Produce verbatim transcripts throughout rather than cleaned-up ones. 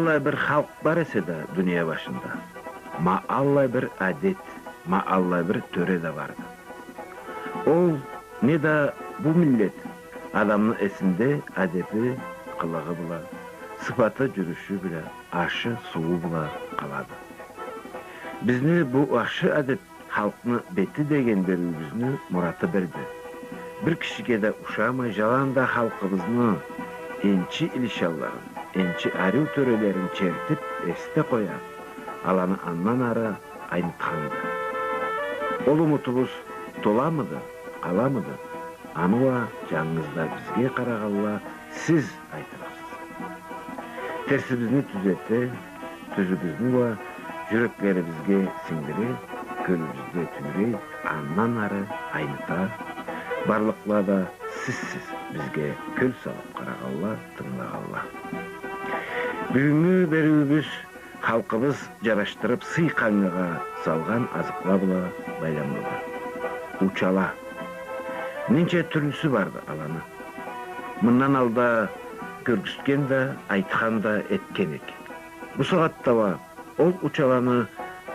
Аллай бир халкъ бар эсе да дуния башында, ма аллай бир адет, ма аллай бир тёре да барды. Ол не да бу миллет адамны эсинде адеби, къылыгъы бла, сыфаты, жюрюшю бла, ашы, сууу бла къалады. Бизни бу ахшы адет халкъны бети деген бериуюбюзню мураты бирди. Бир кишиге да ушамай, жаланда халкъыбызны энчи илишанларын, энчи ариу тёрелерин чертип, эсде къоя, аланы андан ары айнытханды. Ол умутубуз толамыды, къаламыды? Аны уа жангыз да бизге къарагъанла сиз айтырыкъсыз. Терсибизни тюзете, тюзюбюзню уа жюреклерибизге сингдире, кёлюбюзге тюйре, андан ары айныта. Барлыкъла да сизсиз бизге кёл салып къарагъанла, тынгылагъанла. Бюгюннгю бериуюбюз халкъыбыз жарашдырып сый къангыгъа салгъан азыкъла бла байламлыды. Учала. Ненча тюрлюсю барды аланы. Мындан алда кёргюзтген да, айтхан да этген эк. Бу сагъатда уа ол учаланы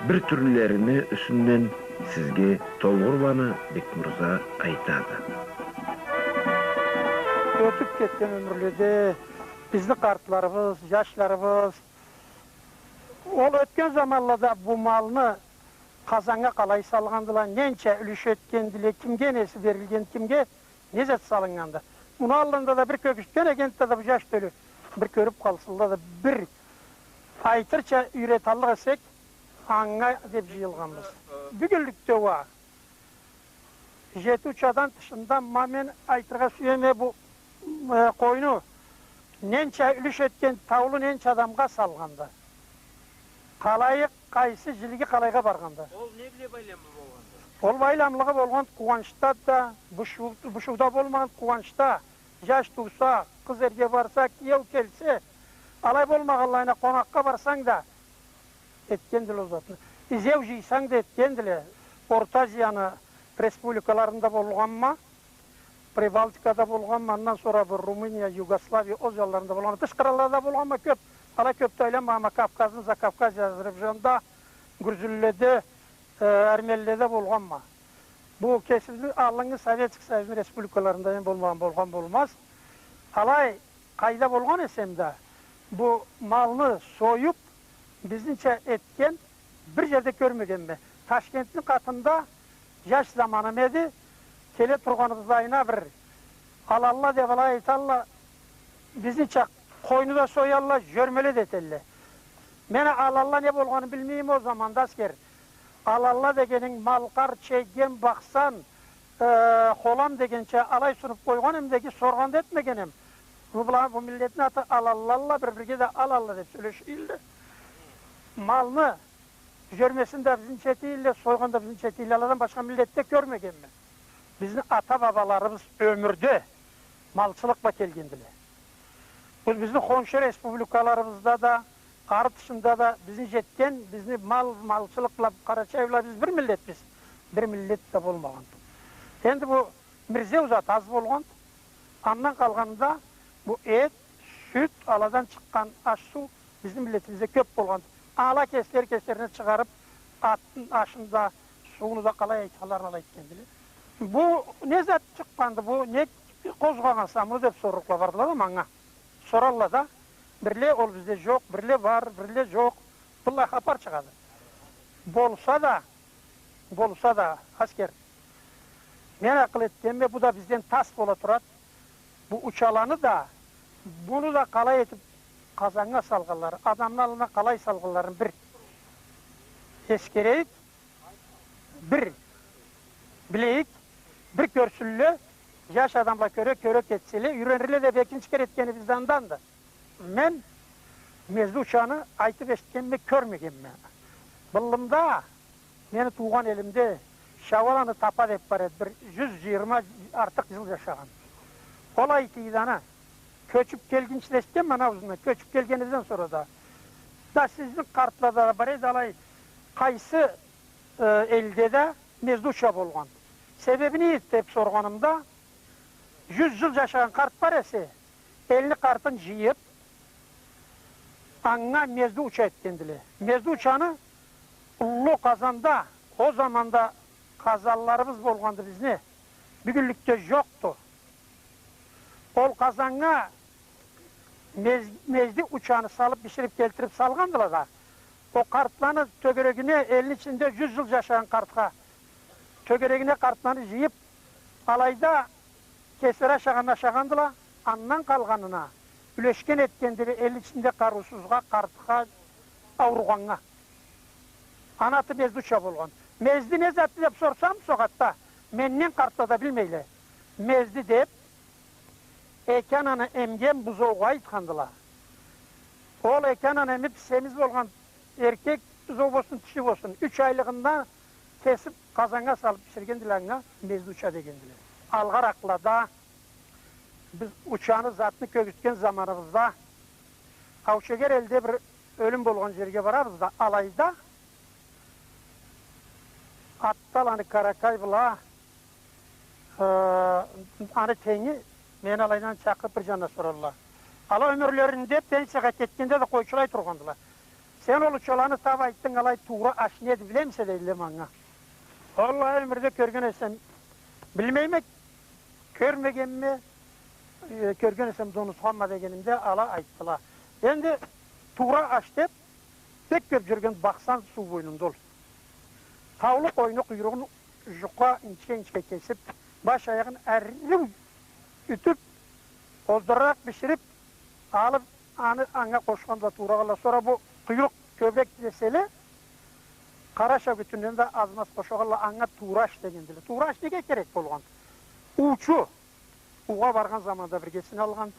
бир тюрлюлерини юсюнден сизге Толгъурланы Бекмурза айтады. Ётюп кетген ёмюрледе бизни къартларыбыз, жашларыбыз, ол ётген заманлада бу малны къазаннга къалай салгъандыла, ненча юлюш этгендиле, кимге неси берилген, кимге не зат салыннганды. Муну аллында да бир кёргюзтген эдик да, бу жаш тёлю бир кёрюп къалсынла да, бир айтырча юйреталлыкъ эсек, анга деп жыйылгъанбыз. Бюгюнлюкде уа жети учадан тышында, ма мен айтыргъа сюеме, бу, э, къойну ненча юлюш этген, таулу ненча адамгъа салгъанды. Къалайы, къайсы жилиги къалайгъа баргъанды. Ол не бла байламлы болгъанды? Ол байламлыгъы болгъан къууанчда да, бушуу-, бушууда болмагъан къууанчда, жаш тууса, къыз эрге барса, киеу келсе, алай болмагъанлайына, къонакъгъа барсанг да, этгендиле ол затны. Изеу жыйсанг да этгендиле. Орта Азияны республикаларында болгъанма, Прибалтикада болгъанма, андан сора бу Румыния, Югославия, ол жанларында болгъанма, тыш къыраллада болгъанма кёп, алай кёп да айланмагъанма, Кавказны, Закавказье, Азербайджанда, гюржюлледе, э, эрменледе болгъанма. Бу кесибизни алынгы Советский Союзну республикаларында мен болмагъан болгъан болмаз. Алай къайда болгъан эсем да, бу малны союп, бизнича этген бир жерде кёрмегенме. Ташкентни къатында жаш заманым эди, келе тургъаныбызлайына бир алалла деп алай айталла, бизнича къойну да соялла, жёрмеле да этелле. Мен алалла не болгъанын билмейме ол заманда, аскер. Алалла дегенинг Малкъар, Чегем, Бахсан, э, Холам дегенча алай сунуп къойгъан эм да, соргъан да этмеген эм. Бу, была, бу миллетни аты алаллалла, бир-бирге да алалла деп сёлешелле. Малны жёрмесин да бизнича этелле, сойгъан да бизнича этелле, аладан башха миллетде кёрмегенме. Бизни ата-бабаларыбыз ёмюрде малчылыкъ бла келгендиле. Бу бизни хоншу республикаларыбызда да, ары тышында да бизни жетген, бизни мал, малчылыкъ бла, къарачай бла биз бир миллетбиз. Бир миллет да болмагъан. Энди бу мирзеу зат аз болгъан. Андан къалгъанда бу эт, сют, аладан чыкъгъан аш-суу бизни миллетибизде кёп болгъан. Ала кеслери кеслерине чыгъарып, атын ашын да, сууну да, къалай айтханларын алай этгендиле. Бу не зат чыкъгъанды, бу не къозгъагъанса муну деп сорлукъла бардыла да манга. Соралла да, бирле ол бизде жокъ, бирле бар, бирле жокъ. Быллай хапар чыгъады. Болса да, болса да, аскер, мен акъыл этгенме, бу да бизден тас бола турады. Бу учаланы да, муну да къалай этип къазаннга салгъанлары, адамны аллына къалай салгъанларын бир эсгерейик, бир билейик, бир кёрсюнле, жаш адамла кёре, кёре кетселе, юйренирге да, экинчи кере этгенибиз да анданды. Мен мезду учаны айтып эшитгенме, кёрмегенме. Быллымда, мени туугъан элимде, Шауаланы Тапа деп бар эди, бир жюз жыйырма артыкъ жыл жашагъан. Ол айтыйды аны, кёчюп келгинчи да эшитгенме аны ауузундан, кёчюп келгенибизден сора да. Да сизни къартлада да бар эди алай, къайсы, э, элде да мезду уча болгъан. Себеби не эди деп соргъанымда, жюз жыл жашагъан къарт бар эсе, элни къартын жыйып, Анга мезди уча этгендиле. Мезди учаны уллу къазанда, ол заманда къазанларыбыз болгъанды бизни, бюгюнлюкде жокъду. Ол къазаннга мез-, мезди учаны салып, биширип келтирип салгъандыла да, ол къартланы тёгерегине, элни ичинде жюз жыл жашагъан къартха, тёгерегине къартланы жыйып, алайда кеслери ашагъанны ашагъандыла, андан къалгъанына юлешген этгендиле элни ичинде къарыусузгъа, къартха, ауругъаннга. Аны аты мезди уча болгъан. Мезди не затды деп сорсам, бусагъатда менден къартла да билмейле. Мезди деп, эки ананы эмген бузоугъа айтхандыла. Ол эки ананы эмип, семиз болгъан эркек бузоу болсун, тиши болсун, юч айлыгъында кесип, къазаннга салып биширгендиле, анга мезди уча дегендиле. Алгъаракълада биз учаны, затны кёргюзтген заманыбызда Аушегер элде бир ёлюм болгъан жерге барабыз да, алайда Аттал аны Къаракай бла, э, аны тенги мени алайдан чакъырып бир жанына соралла. Ала ёмюрлеринде пенсиягъа кетгенде да къойчулай тургъандыла. Сен ол учаланы тап айтдынг, алай туура аш неди, билемисе, дейдиле манга. Уаллахи, ёмюрде кёрген эсем, билмейме, кёрмегенме, э, кёрген эсем да унутханма дегенимде, ала айтдыла. Энди туура аш деп, бек кёп жюрюген бахсан суу бойнунда ол. Таулу къойну къуйругъун жукъа инчге-инчге кесип, баш аягъын ариу ютюп, оздуруракъ биширип, алып, аны анга къошханла, туурагъанла. Сора бу къуйрукъ кёбюрек деселе, къара шагютюнден да аз-маз къошагъанла, анга туура аш дегендиле. Туура аш неге керек болгъан? Уучу уугъа баргъан заманда биргесине алгъан.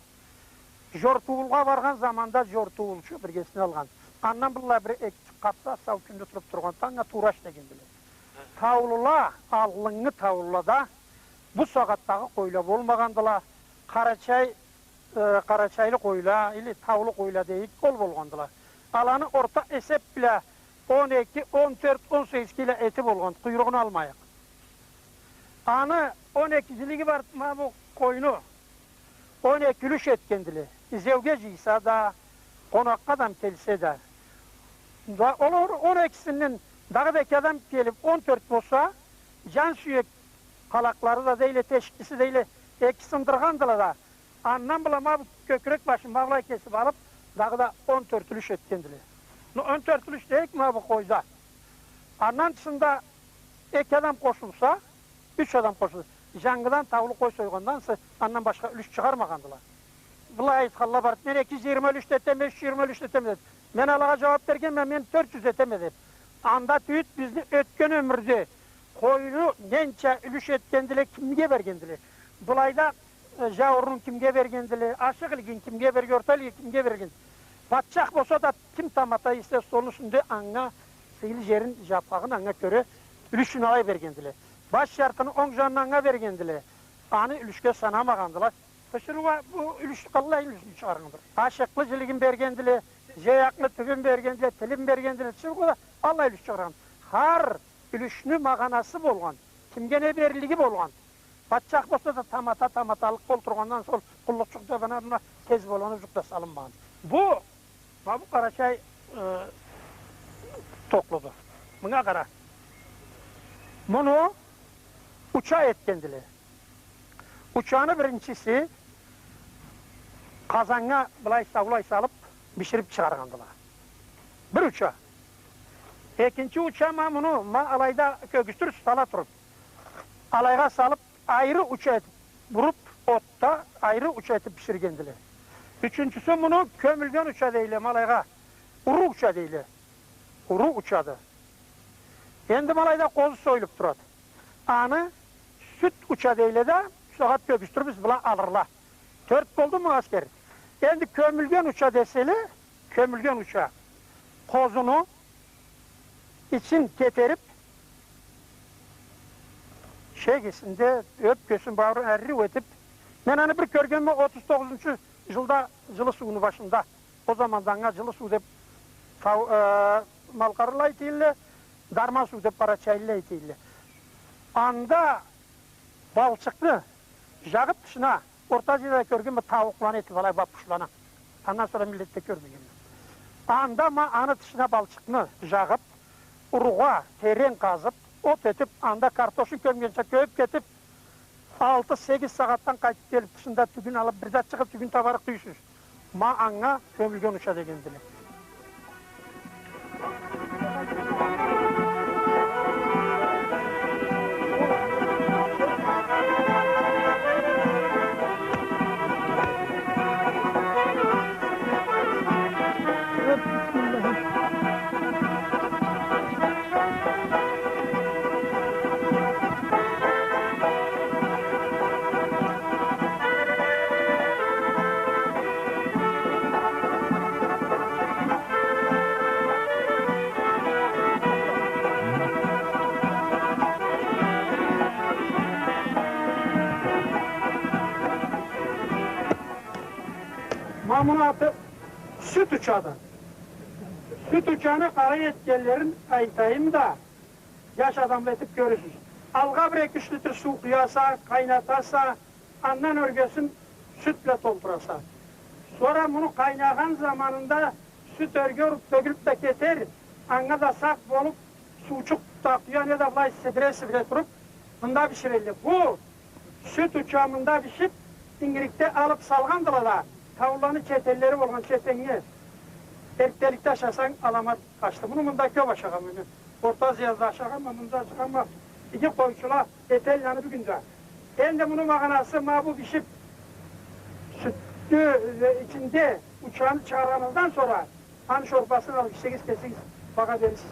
Жортуулгъа баргъан заманда жортуулчу биргесине алгъан. Андан быллай бир эки къапса, сау кюнде туруп тургъан, анга туура аш дегендиле. Таулула, алгъыннгы таулулада бу сагъатдагъы къойла болмагъандыла. Къарачай, э, къарачайлы къойла, или таулу къойла дейик, ол болгъандыла. Аланы орта эсеп бла он эки, он тёрт, он сегиз кило эти болгъан, къуйругъун алмайыкъ. Аны он эки жилиги бар, ма бу къойну он эки юлюш этгендиле. Изеуге жыйса да, къонакъгъа адам келсе да. Да ол он экисинден дагъыда эки адам келип, он тёрт болса, жан сюек къалакълары да дейле, тешиклиси дейле, эки сындыргъандыла да, андан бла ма бу кёкюрек башын ма былай кесип алып, дагъыда он тёрт юлюш этгендиле. Ну, он тёрт юлюш дейик ма бу къойда. Андан тышында эки адам къошулса, юч адам къошулса, жангыдан таулу къой сойгъандан сы-, андан башха юлюш чыгъармагъандыла. Былай айтханла бар, мен эки жюз жыйырма юлюш да этеме, юч жюз жыйырма юлюш да этеме деп. Мен алагъа жууап бергенме, мен тёрт жюз этеме деп. Анда тюйюл, бизни ётген ёмюрде къойну ненча юлюш этгендиле, кимге бергендиле? Былайда, э, жауурунун кимге бергендиле, ашыкъ илигин кимге берген, орта илигин кимге берген? Патчах болса да, ким тамата ийсе, столну юсюнде анга сыйлы жерин, жапагъын анга кёре юлюшюн алай бергендиле. Баш жартыны онг жанын анга бергендиле. Аны юлюшге санамагъандыла. Тиширыугъа бу юлюш, къаллай юлюшню чыгъаргъандыла. Ашыкълы жилигин бергендиле, жаякъны тюбюн бергендиле, тилин бергендиле. Тиширыугъа да аллай юлюш чыгъаргъан. Хар юлюшню магъанасы болгъан, кимге не берлиги болгъан. Патчах болса да тамата, таматалыкъ болуп тургъандан сора къуллукъчукъ да бана мына тез боланы жукъ да салынмагъан. Бу, ма бу Къарачай, э, токълуду. Мынга къара. Муну уча этгендиле. Учаны биринчиси къазаннга былай саулай салып, биширип чыгъаргъандыла. Бир уча. Экинчи уча ма муну, ма алайда кёргюзтюрсюз, сала туруп. Алайгъа салып, айры уча этип буруп, отда айры уча этип биширгендиле. Ючюнчюсю, муну кёмюлген уча дейле, ма алайгъа. Уру уча дейле. Уру учады. Энди ма алайда къозу союлуп турады. Аны сют уча дейле да, бусагъат кёргюзтюрбюз, была алырла. Тёрт болдуму, аскер? Энди кёмюлген уча деселе, кёмюлген уча. Къозуну ичин кетерип, шегисин да, ёпкесин, бауурун ариу этип, мен аны бир кёргенме отуз тогъузунчу жылда Жылы сууну башында. Ол заманда анга Жылы суу деп тау-, э, малкъарлыла айтыйла, Дарман суу деп къарачайлыла айтыйла. Анда балчыкъны жагъып тышына, Орта Азияда кёргенме, тауукъланы этип алай, бапушланы. Андан сора миллетде кёрмегенме. Анда ма аны тышына балчыкъны жагъып, уругъа терен къазып, от этип, анда картошну кёмгенча кёюп кетип, алты-сегиз сагъатдан къайтып келип, тышында тюгюн алып, бир да чыгъып тюгюн табарыкъ тюйюлсюз. Ма анга кёмюлген уча дегендиле. Ма муну аты сют учады. Сют учаны къалай этгенлерин айтайым да, жаш адамла этип кёрюрсюз. Алгъа бир эки-юч литр суу къуяса, къайнатаса, андан ёргесин сют бла толтураса. Сора муну къайнагъан заманында сют ёрге уруп тёгюлюп да кетер, анга да сакъ болуп, суучукъ да къуя, не да былай сибире-сибире туруп, мында биширелле. Бу сют уча мында бишип, ингирликде алып салгъандыла да, тауланы четенлери болгъан четеннге эртделикде ашасанг, аламат ашды. Муну мында кёп ашагъанма мен. Орта Азияда ашагъанма, мында ашагъанма. Иги къойчула этелле аны бюгюн да. Энди муну магъанасы ма бу бишип, сютню, э, ичинде учаны чыгъаргъаныгъыздан сора, аны шорпасын алып ичсегиз, кесигиз багъа берирсиз.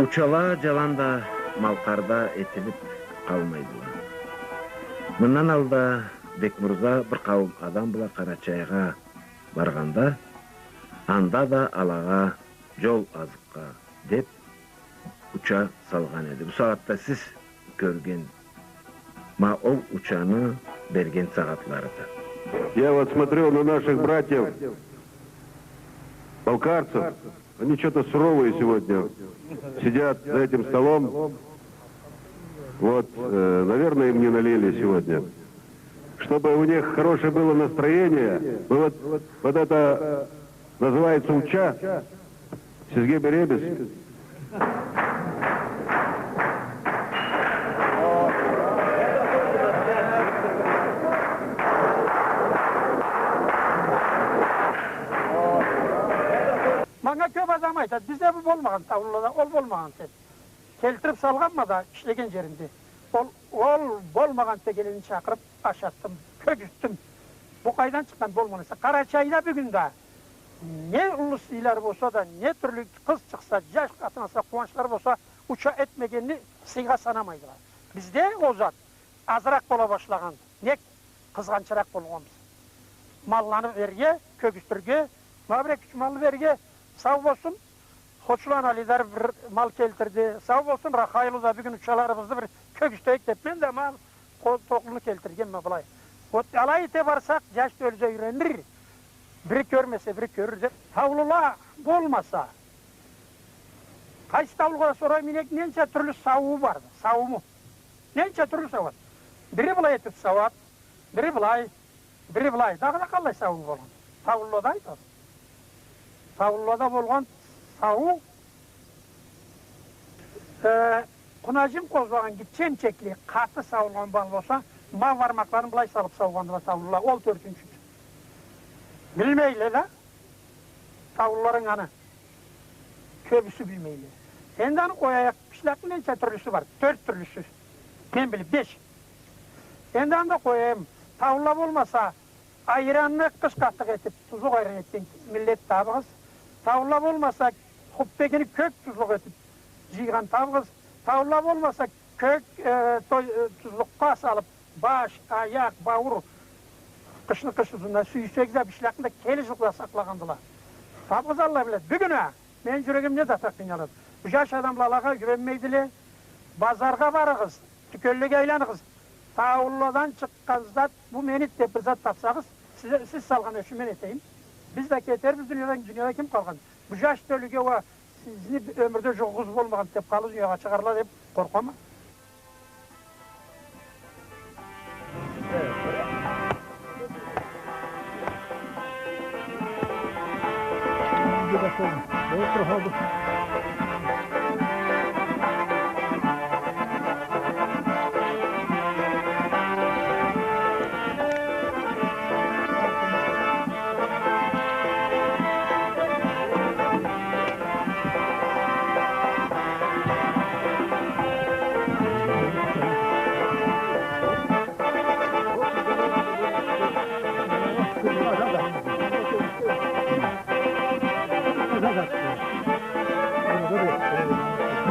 Учала жаланда, Малкъарда этилип къалмайдыла. Мындан алда Бекмурза бир къауум адам бла Къарачайгъа баргъанда, анда да алагъа жол азыкъгъа деп уча салгъан эди. Бу сагъатда сиз кёрген ма ол учаны берген сагъатларыды. Я вот смотрю на наших братьев балкарцев, они чё-то суровые сегодня сидят за этим столом. Вот, э, наверное, им не налили сегодня. Чтобы у них хорошее было настроение, мы вот, вот это называется уча. Сизге беребиз. Манга кёп адам айтады, бизде бу болмагъан, таулулада ол болмагъан деп. Келтирип салгъанма да, ишлеген жеримде. Ол, ол болмагъан дегенлени чакъырып, ашатдым, кёргюзтдюм. Бу къайдан чыкъгъан болмагъан эсе. Къарачайда бюгюн да не уллу сыйлары болса да, не тюрлю къыз чыкъса, жаш къатын алса, къууанчлары болса, уча этмегенни сыйгъа санамайдыла. Бизде ол зат азыракъ бола башлагъан. Нек къызгъанчыракъ болгъанбыз. Малланы берирге, кёргюзтюрге, ма бир эки-юч малны берирге, сау болсун. Хочуланы Алидар бир мал келтирди. Сау болсун, Рахайлу да бюгюн учаларыбызны бир кёргюзтейик деп, мен да ма Ко-, Токълуну келтиргенме былай. Вот алай эте барсакъ, жаш тёлю да юйренир. Бири кёрмесе, бири кёрюр деп. Таулула болмаса, къайсы таулугъа да сорайым, инек ненча тюрлю саууу барды, саууму? Ненча тюрлю сауат? Бири былай этип сауат, бири былай, бири былай. Дагъыда къаллай саууу болгъан? Таулулада айтасыз. Таулулада болгъан саууу, э, къунажын къозгъагъан гитче эмчекли, къаты сауулгъан мал болса, ма бармакъларын былай салып саугъандыла таулула, ол тёртюнчюдю. Билмейле да, таулуланы аны. Кёбюсю билмейле. Энди аны къояйыкъ, бишлакъны ненча тюрлюсю бар? Тёрт тюрлюсю. Мен билип, беш. Энди аны да къояйым. Таулула болмаса, айранны къыш къатыкъ этип, тузлукъ айран этген миллет табыгъыз. Таулула болмаса, хуппегини кёк тузлукъ этип жыйгъан табыгъыз. Таулула болмаса, кёк, э, той-, э, тузлукъгъа салып, баш, аякъ, бауур, къышны къыш узунда, сюйсегиз да, бишлакъны да келе жылгъа сакълагъандыла. Табыгъыз, Аллах биледи. Бюгюн а мени жюрегим не зат къыйналады. Бу жаш адамла алагъа юйренмейдиле. Базаргъа барыгъыз, тюкенлеге айланыгъыз. Таулуладан чыкъгъан зат, бу мени деп бир зат тапсагъыз, сиз, сиз салгъан ючюн мен этейим. Биз да кетербиз дуниядан, дунияда ким къалгъан? Бу жаш тёлюге уа сизни ёмюрде жугъугъуз болмагъан деп, къаллай дуниягъа чыгъарла деп къоркъама.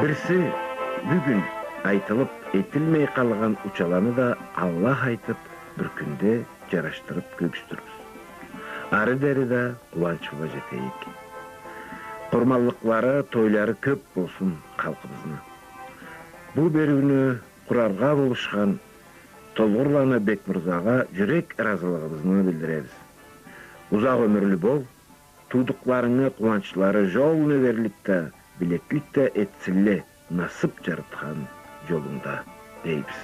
Бирси, бюгюн айтылып этилмей къалгъан учаланы да Аллах айтып, бир кюнде жарашдырып кёргюзтюрбюз. Ары дери да къууанч бла жетейик. Къурманлыкълары, тойлары кёп болсун халкъыбызны. Бу бериуню къураргъа болушхан Толгъурланы Бекмырзагъа жюрек ыразылыгъыбызны билдиребиз. Узакъ ёмюрлю бол, туудукъларынгы къууанчлары жолунгу берлик да, билеклик да этсинле насып жаратхан жолунгда, дейбиз.